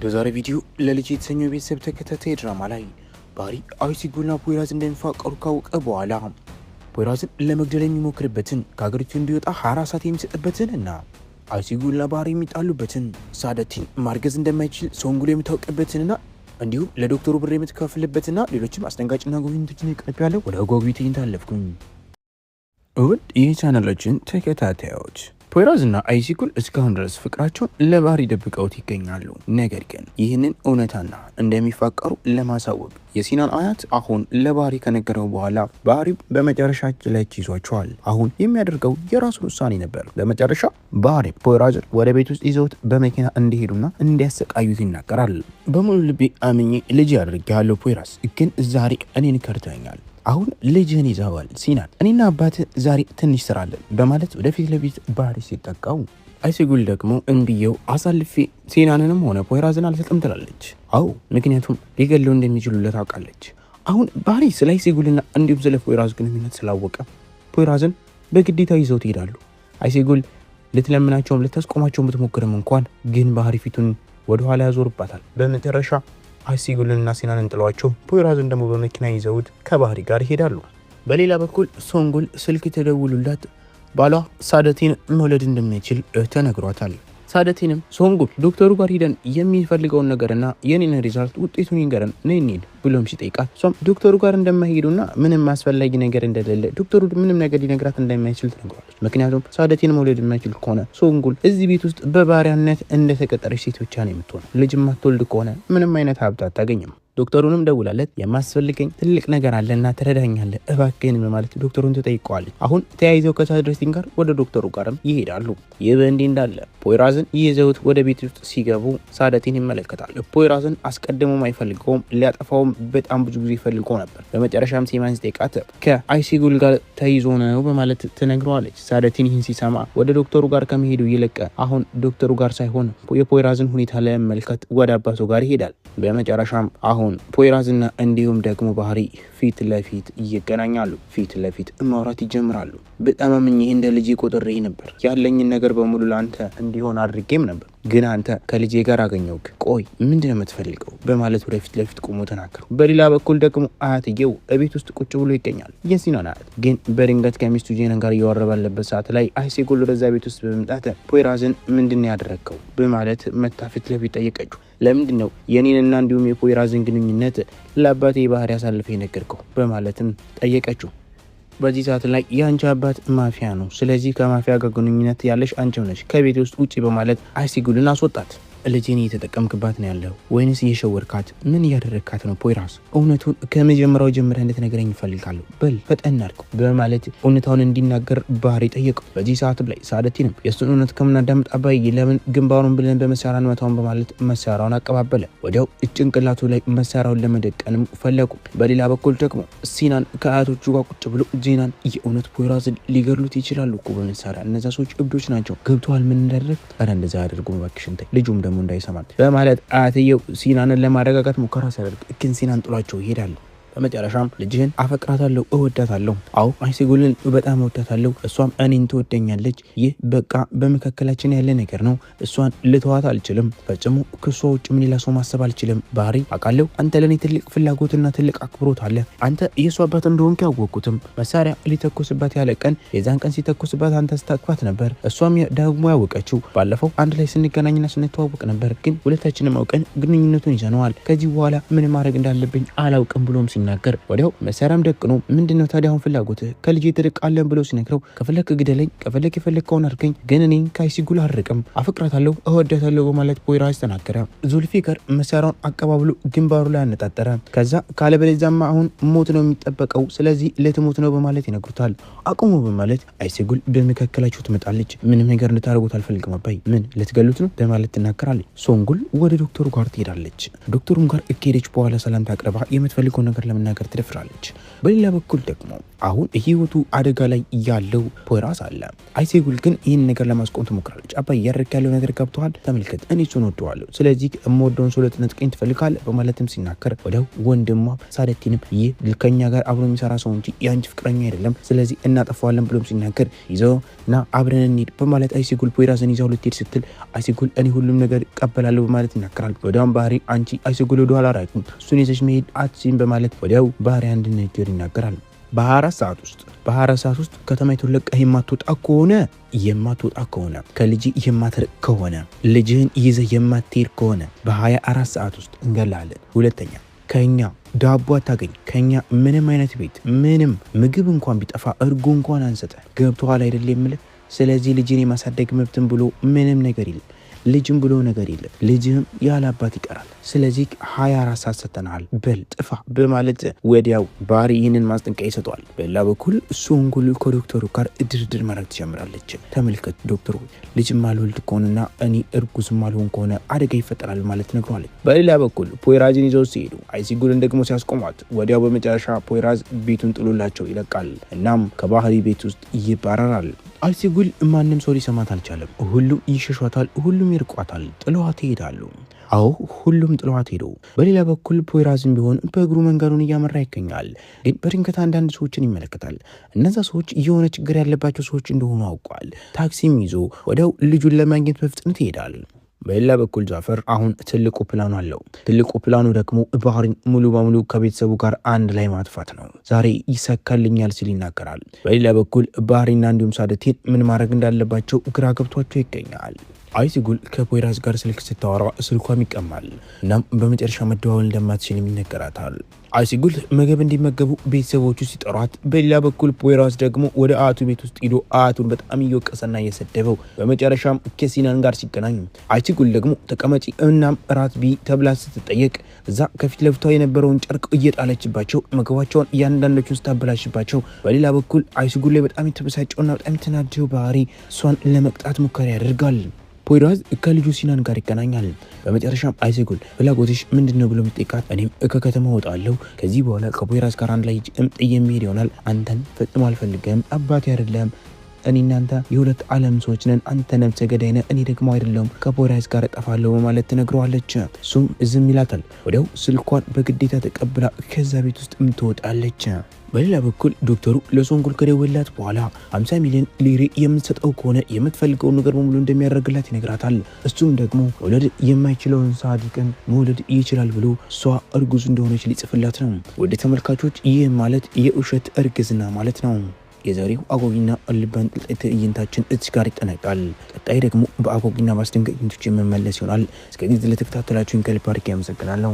በዛሬ ቪዲዮ ለልጅ የተሰኘው ቤተሰብ ተከታታይ ድራማ ላይ ባህሪ አይሲጉልና ፖይራዝ እንደሚፋቀሩ ካወቀ በኋላ ፖይራዝን ለመግደል የሚሞክርበትን፣ ከሀገሪቱ እንዲወጣ 24 ሰዓት የሚሰጥበትን እና አይሲጉልና ባህሪ የሚጣሉበትን፣ ሳደቲን ማርገዝ እንደማይችል ሶንጉል የምታውቅበትንና እንዲሁም ለዶክተሩ ብር የምትከፍልበትና ሌሎችም አስደንጋጭና ጉብኝቶችን ይቀርብ ያለው ወደ አጓጊ ትዕይንት አለፍኩኝ። ውድ ይህ ቻናላችን ተከታታዮች፣ ፖይራዝ እና አይሲኩል እስካሁን ድረስ ፍቅራቸውን ለባህሪ ደብቀውት ይገኛሉ። ነገር ግን ይህንን እውነታና እንደሚፋቀሩ ለማሳወቅ የሲናን አያት አሁን ለባህሪ ከነገረው በኋላ ባህሪ በመጨረሻ ላይ ይዟቸዋል። አሁን የሚያደርገው የራሱን ውሳኔ ነበር። በመጨረሻ ባህሪ ፖይራዝን ወደ ቤት ውስጥ ይዘውት በመኪና እንዲሄዱና እንዲያሰቃዩት ይናገራል። በሙሉ ልቤ አምኜ ልጅ አድርጌሃለሁ ፖይራዝ፣ ግን ዛሬ እኔን ከድተኸኛል። አሁን ልጅህን ይዘዋል ሲናን። እኔና አባትህ ዛሬ ትንሽ ስራ አለን በማለት ወደፊት ለፊት ባህሪ ሲጠቃው አይሲጉል ደግሞ እንብየው አሳልፌ ሲናንንም ሆነ ፖይራዝን አልሰጥም ትላለች። አዎ፣ ምክንያቱም ሊገለው እንደሚችሉለት ታውቃለች። አሁን ባህሪ ስለ አይሲጉልና እንዲሁም ስለ ፖይራዝ ግንኙነት ስላወቀ ፖይራዝን በግዴታ ይዘው ትሄዳሉ። አይሲጉል ልትለምናቸውም ልታስቆማቸውም ብትሞክርም እንኳን ግን ባህሪ ፊቱን ወደኋላ ያዞርባታል። በመጨረሻ አይሲጉልንና ሲናንን ጥለዋቸው ፖይራዝን ደግሞ በመኪና ይዘውት ከባህሪ ጋር ይሄዳሉ። በሌላ በኩል ሶንጉል ስልክ ተደውሎላት ባሏ ሳደቴን መውለድ እንደማይችል ተነግሯታል። ሳደቴንም ሶንጉል ዶክተሩ ጋር ሂደን የሚፈልገውን ነገርና የኔን result ውጤቱን ይንገረን፣ ነይ እንሂድ ብሎም ሲጠይቃት እሷም ዶክተሩ ጋር እንደማይሄዱና ምንም አስፈላጊ ነገር እንደሌለ፣ ዶክተሩ ምንም ነገር ሊነግራት እንደማይችል ትነግሯለች። ምክንያቱም ሳደቴን መውለድ የማይችል ከሆነ ሶንጉል እዚህ ቤት ውስጥ በባሪያነት እንደተቀጠረች ሴት ብቻ ነው የምትሆነው። ልጅ የማትወልድ ከሆነ ምንም አይነት ሀብት አታገኝም። ዶክተሩንም ደውላለት የማስፈልገኝ ትልቅ ነገር አለና ትረዳኛለህ እባክህን በማለት ዶክተሩን ትጠይቀዋለች። አሁን ተያይዘው ከሳድረስቲን ጋር ወደ ዶክተሩ ጋርም ይሄዳሉ። ይህ በእንዲህ እንዳለ ፖይራዝን ይዘውት ወደ ቤት ውስጥ ሲገቡ ሳደቲን ይመለከታል። ፖይራዝን አስቀድሞም አይፈልገውም፣ ሊያጠፋውም በጣም ብዙ ጊዜ ፈልጎ ነበር። በመጨረሻም ሴማን ሲጠይቃት ከአይሲጉል ጋር ተይዞ ነው በማለት ትነግረዋለች። ሳደቲን ይህን ሲሰማ ወደ ዶክተሩ ጋር ከመሄዱ ይልቅ አሁን ዶክተሩ ጋር ሳይሆን የፖይራዝን ሁኔታ ለመመልከት ወደ አባቱ ጋር ይሄዳል። በመጨረሻም አሁን ፖይራዝና እንዲሁም ደግሞ ባህሪ ፊት ለፊት ይገናኛሉ። ፊት ለፊት ማውራት ይጀምራሉ። በጣም አምኜ እንደ ልጄ ቆጥሬ ነበር። ያለኝን ነገር በሙሉ ለአንተ እንዲሆን አድርጌም ነበር። ግን አንተ ከልጄ ጋር አገኘውክ። ቆይ ምንድን ነው የምትፈልገው? በማለት ወደ ፊት ለፊት ቆሞ ተናገሩ። በሌላ በኩል ደግሞ አያትየው እቤት ውስጥ ቁጭ ብሎ ይገኛል። የሲናን አያት ግን በድንገት ከሚስቱ ጄናን ጋር እያወራ ባለበት ሰዓት ላይ አይሴጎል ወደዛ ቤት ውስጥ በመምጣት ፖይራዝን ምንድን ነው ያደረግከው? በማለት መታ ፊት ለፊት ጠየቀችው። ለምንድን ነው የኔንና እንዲሁም የፖይራዝን ግንኙነት ለአባቴ ባህሪ አሳልፈ የነገርከው? በማለትም ጠየቀችው። በዚህ ሰዓት ላይ የአንቺ አባት ማፊያ ነው፣ ስለዚህ ከማፊያ ጋር ግንኙነት ያለሽ አንቺው ነሽ፣ ከቤት ውስጥ ውጪ በማለት አይሲጉልን አስወጣት። ልጄን እየተጠቀምክባት ነው ያለው ወይንስ እየሸወርካት? ምን እያደረግካት ነው? ፖይራዝ፣ እውነቱን ከመጀመሪያው ጀምረህ እንድትነግረኝ እፈልጋለሁ። በል ፈጠን አድርገው በማለት እውነታውን እንዲናገር ባህሪ ጠየቀው። በዚህ ሰዓት ላይ ሳደቲንም የእሱን እውነት ከምናዳምጥ አባዬ ለምን ግንባሩን ብለን በመሳሪያ እንመታውን በማለት መሳሪያውን አቀባበለ። ወዲያው ጭንቅላቱ ላይ መሳሪያውን ለመደቀንም ፈለጉ። በሌላ በኩል ደግሞ ሲናን ከአያቶቹ ጋር ቁጭ ብሎ ጄናን የእውነት ፖይራዝን ሊገድሉት ይችላሉ እኮ በመሳሪያ፣ እነዛ ሰዎች እብዶች ናቸው፣ ገብተዋል ምን እንዳደረግ፣ ኧረ እንደዛ አያደርጉም እባክሽን ተይ፣ ልጁም ደግሞ እንዳይሰማል በማለት አያትየው ሲናንን ለማረጋጋት ሙከራ ሲያደርግ ግን ሲናን ጥሏቸው ይሄዳል። በመጨረሻም ልጅህን አፈቅራታለሁ፣ እወዳታለሁ። አዎ፣ አይሲጉልን በጣም እወዳታለሁ፣ እሷም እኔን ትወደኛለች። ይህ በቃ በመካከላችን ያለ ነገር ነው። እሷን ልተዋት አልችልም። ፈጽሞ ከእሷ ውጭ ምን ሌላ ሰው ማሰብ አልችልም። ባህሪ፣ አውቃለሁ አንተ ለእኔ ትልቅ ፍላጎትና ትልቅ አክብሮት አለ። አንተ የእሷ አባት እንደሆንክ ያወቅኩትም መሳሪያ ሊተኮስባት ያለ ቀን፣ የዛን ቀን ሲተኮስባት አንተ ስታቅፋት ነበር። እሷም ደግሞ ያወቀችው ባለፈው አንድ ላይ ስንገናኝና ስንተዋወቅ ነበር። ግን ሁለታችንም አውቀን ግንኙነቱን ይዘነዋል። ከዚህ በኋላ ምን ማድረግ እንዳለብኝ አላውቅም ብሎም ሲናገር ወዲያው መሳሪያም ደቅኖ ምንድነው ታዲያ አሁን ፍላጎትህ፣ ከልጄ ትርቃለን ብሎ ሲነግረው ከፈለክ ግደለኝ፣ ከፈለክ የፈለግከውን አድርገኝ፣ ግን እኔ ከአይሲጉል አልርቅም፣ አፈቅራታለሁ፣ እወዳታለሁ በማለት ፖይራዝ ተናገረ። ዙልፊከር መሳሪያውን አቀባብሎ ግንባሩ ላይ አነጣጠረ። ከዛ ካለበለዚያማ አሁን ሞት ነው የሚጠበቀው፣ ስለዚህ ልትሞት ነው በማለት ይነግሩታል። አቁሙ በማለት አይሲጉል በመካከላቸው ትመጣለች። ምንም ነገር እንድታደርጉት አልፈልግም አባይ፣ ምን ልትገሉት ነው በማለት ትናገራለች። ሶንጉል ወደ ዶክተሩ ጋር ትሄዳለች። ዶክተሩም ጋር ከሄደች በኋላ ሰላምታ አቅርባ የምትፈልገው ነገር ለመናገር ትደፍራለች። በሌላ በኩል ደግሞ አሁን ህይወቱ አደጋ ላይ ያለው ፖይራዝ አለ። አይሴጉል ግን ይህን ነገር ለማስቆም ትሞክራለች። አባይ፣ እያደረግ ያለው ነገር ገብተዋል? ተመልከት፣ እኔ እሱን ወደዋለሁ። ስለዚህ የምወደውን ሰው ልትነጥቀኝ ትፈልጋለህ? በማለትም ሲናገር ወዲያው ወንድሟ ሳደቲንም ይህ ከኛ ጋር አብሮ የሚሰራ ሰው እንጂ የአንቺ ፍቅረኛ አይደለም፣ ስለዚህ እናጠፋዋለን ብሎም ሲናገር ይዘው ና አብረን እንሂድ በማለት አይሲጉል ፖይራዝን ይዛው ልትሄድ ስትል አይሲጉል እኔ ሁሉም ነገር እቀበላለሁ በማለት ይናገራል። ወዲያውም ባህሪ አንቺ አይሲጉል ወደኋላ ራቂ፣ እሱን ይዘሽ መሄድ አትችይም በማለት ወዲያው ባህሪ አንድ ነገር ይናገራል። በ24 ሰዓት ውስጥ፣ በ24 ሰዓት ውስጥ ከተማይቱን ለቀህ የማትወጣ ከሆነ፣ ከልጅ የማትርቅ ከሆነ፣ ልጅህን ይዘህ የማትሄድ ከሆነ በ24 ሰዓት ውስጥ እንገላለን። ሁለተኛ ከኛ ዳቦ አታገኝ፣ ከኛ ምንም አይነት ቤት ምንም ምግብ እንኳን ቢጠፋ እርጎ እንኳን አንሰጠ። ገብቶሃል አይደል የምልህ? ስለዚህ ልጅን የማሳደግ መብትን ብሎ ምንም ነገር የለም። ልጅም ብሎ ነገር የለም። ልጅህም ያለ አባት ይቀራል። ስለዚህ 24 ሰዓት ሰጥተናል፣ በል ጥፋ በማለት ወዲያው ባህሪ ይህንን ማስጠንቀቂያ ይሰጠዋል። በሌላ በኩል ሶንጉል ከዶክተሩ ጋር ድርድር ማድረግ ትጀምራለች። ተመልከት ዶክተሩ፣ ልጅም አልወልድ ከሆነና እኔ እርጉዝም አልሆን ከሆነ አደጋ ይፈጠራል ማለት ነግሯለች። በሌላ በኩል ፖይራዝን ይዘው ሲሄዱ አይሲጉልን ደግሞ ሲያስቆሟት ወዲያው በመጨረሻ ፖይራዝ ቤቱን ጥሎላቸው ይለቃል። እናም ከባህሪ ቤት ውስጥ ይባረራል። አይሲጉል ማንም ሰው ሊሰማት አልቻለም። ሁሉም ይሸሿታል፣ ሁሉም ይርቋታል፣ ጥለዋት ይሄዳሉ። አዎ፣ ሁሉም ጥለዋት ሄዱ። በሌላ በኩል ፖይራዝም ቢሆን በእግሩ መንገዱን እያመራ ይገኛል። ግን በድንገት አንዳንድ ሰዎችን ይመለከታል። እነዛ ሰዎች የሆነ ችግር ያለባቸው ሰዎች እንደሆኑ አውቋል። ታክሲም ይዞ ወዲያው ልጁን ለማግኘት በፍጥነት ይሄዳል። በሌላ በኩል ጃፈር አሁን ትልቁ ፕላኑ አለው። ትልቁ ፕላኑ ደግሞ ባህሪን ሙሉ በሙሉ ከቤተሰቡ ጋር አንድ ላይ ማጥፋት ነው። ዛሬ ይሳካልኛል ሲል ይናገራል። በሌላ በኩል ባህሪና እንዲሁም ሳደቴን ምን ማድረግ እንዳለባቸው ግራ ገብቷቸው ይገኛል። አይሲጉል ከፖይራዝ ጋር ስልክ ስታወራ ስልኳም ይቀማል። እናም በመጨረሻ መደዋወል እንደማትችል ይነገራታል። አይሲጉል ምግብ እንዲመገቡ ቤተሰቦቹ ሲጠሯት፣ በሌላ በኩል ፖይራዝ ደግሞ ወደ አያቱ ቤት ውስጥ ሂዶ አያቱን በጣም እየወቀሰና እየሰደበው በመጨረሻም ከሲናን ጋር ሲገናኝ አይሲጉል ደግሞ ተቀመጪ እናም እራት ቢ ተብላ ስትጠየቅ እዛ ከፊት ለፊቷ የነበረውን ጨርቅ እየጣለችባቸው ምግባቸውን እያንዳንዶቹን ስታበላሽባቸው፣ በሌላ በኩል አይሲጉል ላይ በጣም የተበሳጨውና በጣም የተናደደው ባህሪ እሷን ለመቅጣት ሙከራ ያደርጋል። ፖይራዝ ከልጁ ሲናን ጋር ይገናኛል። በመጨረሻም አይሲጉል ፍላጎትሽ ምንድን ነው ብሎ የሚጠይቃት እኔም ከከተማ እወጣለሁ፣ ከዚህ በኋላ ከፖይራዝ ጋር አንድ ላይ እምጥ የሚሄድ ይሆናል። አንተን ፈጽሞ አልፈልግም፣ አባቴ አይደለም፣ እኔ እናንተ የሁለት ዓለም ሰዎች ነን። አንተ ነፍሰ ገዳይ ነህ፣ እኔ ደግሞ አይደለሁም። ከፖይራዝ ጋር እጠፋለሁ በማለት ትነግረዋለች። እሱም ዝም ይላታል። ወዲያው ስልኳን በግዴታ ተቀብላ ከዛ ቤት ውስጥ ትወጣለች። በሌላ በኩል ዶክተሩ ለሶንጉል ከደወላት በኋላ 50 ሚሊዮን ሊሬ የምትሰጠው ከሆነ የምትፈልገውን ነገር በሙሉ እንደሚያደርግላት ይነግራታል። እሱም ደግሞ መውለድ የማይችለውን ሳዲቅን መውለድ ይችላል ብሎ እሷ እርጉዝ እንደሆነች ሊጽፍላት ነው። ወደ ተመልካቾች ይህ ማለት የውሸት እርግዝና ማለት ነው። የዛሬው አጓጊና ልብ አንጠልጣይ ትዕይንታችን እዚህ ጋር ይጠናቀቃል። ቀጣይ ደግሞ በአጓጊና በአስደንጋጭ ትዕይንቶች የምመለስ ይሆናል። እስከዚህ ለተከታተላችሁኝ ከልብ አድርጌ አመሰግናለሁ።